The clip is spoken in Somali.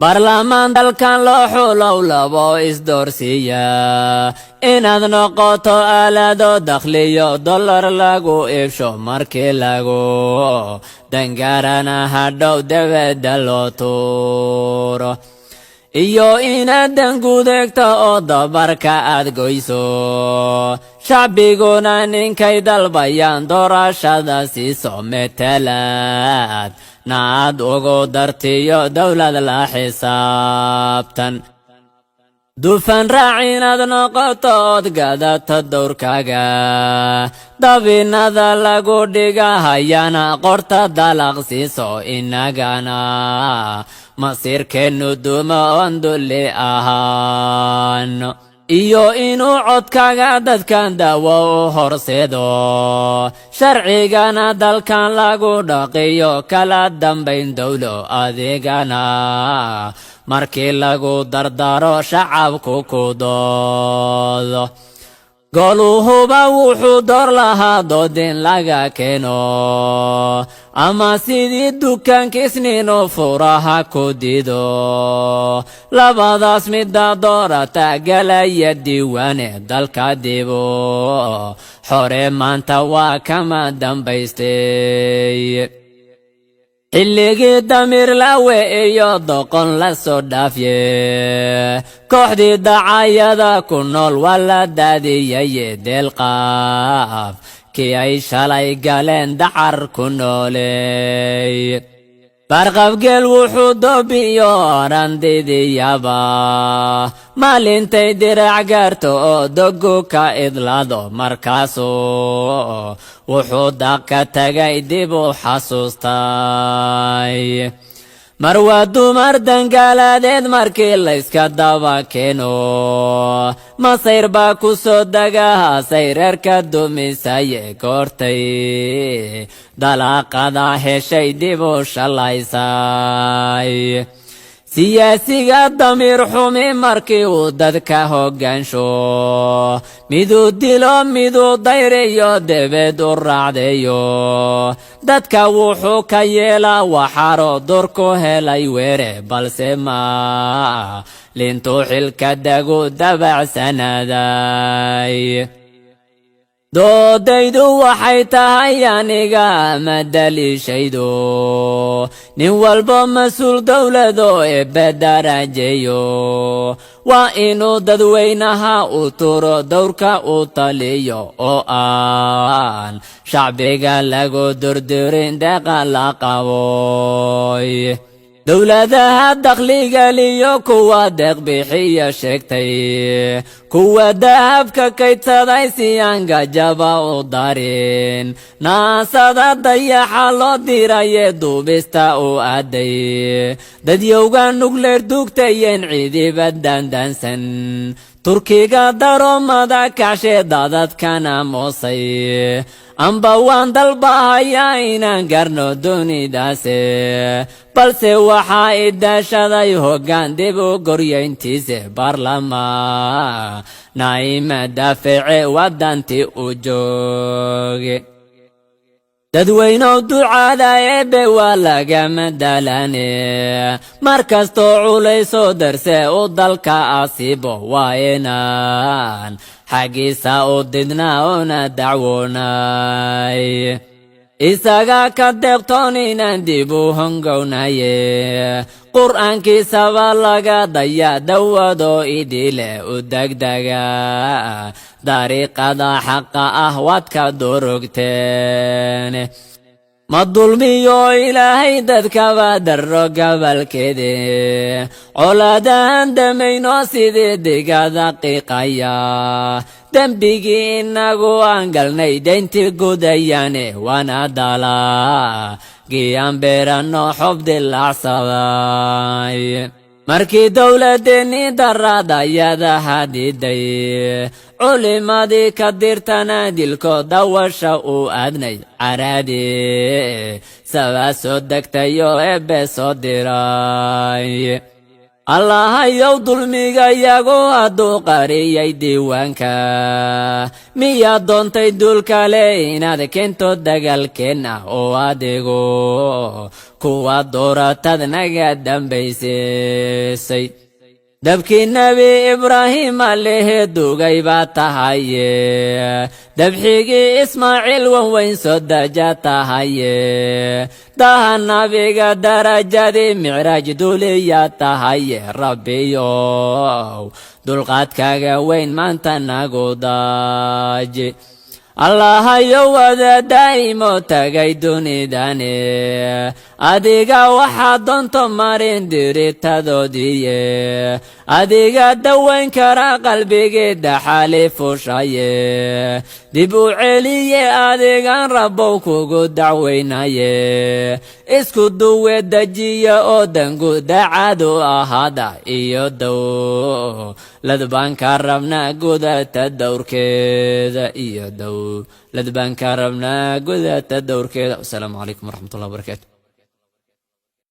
Baarlamaan dalkan loo xulow labo isdoorsiiya, inaad noqoto aalado dakhliyo dollar lagu iibsho, markii lagu dangaarana hadhow debedda loo tuuro, iyo inaad dangudeegto oo dabarka aad goyso, shacbiguna ninkay dalbayaan doorashada siiso, metelaad naad ugu dartiyo dowlad la xisaabtan. Dufan raac inaad noqoto ood gadato dowrkaaga, dabinada lagu dhigahayana qorta dalaq siiso, inagana masiirkeennu dumo oon dulli ahaan, iyo inuu codkaaga dadkan daawo u horseedo, sharcigana dalkan lagu dhaqiyo kala dambayn dowlo, adigana markii lagu dardaro shacabku ku doodo. Goluhuba wuxuu door lahaa doodin laga keeno, ama sidii dukaankiisninu furaha ku dido. Labadaas midda doorata galaya diiwaane dalka dibo xore maanta waa kama dambaystay. Xilligii damiir lawe iyo doqon la soo dhaafye, kooxdii dacayada ku nool waa la daadiyaye, deelqaaf kii ay shalay galeen dacar ku nooley. Baarqabgeel wuxuu doobiyo randidiyaba maalintay dirac gaarto oo dogu ka idlaado, markaasuu wuxuu daaq ka tagay dib u xasuustay. Mar waa dumar dangaaladeed markii layska daba keeno, masayr baa ku soo dagahaasay reerka dumisaye, goortay dalaaqada heshay dib u shallaysay. Siyaasiga damiir xumi markii uu dadka hoggaansho, miduu dilo, miduu dayriyo debeed u raacdeeyo, dadka wuxuu ka yeelaa waxaaro durku helay weere, balse ma lintuu xilka dagu dabacsanaaday. Doodaydu waxay tahay aniga ma daliishaydu, nin walba mas-uul dowlado eebbe darajeeyo waa inuu dadweynaha u turo, dowrka u taliyo, oo aan shacbiga lagu durdurin deeqa la qaboy. Dowladaha dakhligeliyo kuwa deeq bixiya sheegtay, kuwa dahabka kaydsaday si aan gajaba u darin, naasada dayaxa loo diraye duubista u aaday, dadyowga nugleer duugtayeen ciidiba daandaansan, Turkiga daroomada kacshe dadadkana moosay, amba waan dalbahayaa inaan garno dunidaase, balse waxaa i daashaday hoggaan dib u goryayntiise, baarlamaa naa'ima daafice waddantii u jooge. Dadweynow, ducaada eebbe waa lagama daalane, mar kastoo culaysoo darse u dalka asiibo, waa inaan xaggiisa u didnaa una dacwoonay, isaga ka deeqtoon inaan dib u hongownaye. Qur'aankiisaba laga daya dawadoo idile u degdega dariiqada xaqa ah waad ka durugteen. Ma dulmiyo Ilaahay dadkaba darro gabalkeede, colaadahan damayno sidii digada qiiqaya, dembigii inagu aan galnay dayntii gudayaane, waana dala giyaan beeranno xob dilacsaday. Markii dowladeennii daraadayadaha diiday, culimadii ka dirtana dilko dawasha u aadnay, caraadi sabaa soo degtayoo ebbe soo diray. Allahayow, dulmigayagu hadduu qariyay diiwaanka, miyaad doontay duul kale inaad keento dagaalkeen ah, oo adigu kuwa dooratad naga dambaysiisay? Dabkii Nebi Ibraahim alehe dugay baa tahaye, dabxigii Ismaaciil wan weyn soo daja tahaye, daha nabiga darajadii micraaj duuliya tahaye. Rabbiyow, dulqaadkaaga weyn maanta nagu daaji. Allahayow, wada daa'imo tagay dunidane, adiga waxaad doonto marin diritadoodiye, adiga dawayn kara qalbigii daxali fushaye, dib u celiye adigan Rabbow kugu dacweynaye. Isku duwe dejiya oo dangu dacadu ahaada, iyo dowlad baan ka rabnaa gudata dowrkeeda, iyo dowlad baan ka rabnaa gudata dowrkeeda. Wasalaamu calaykum waraxmatullahi wabarakaatu.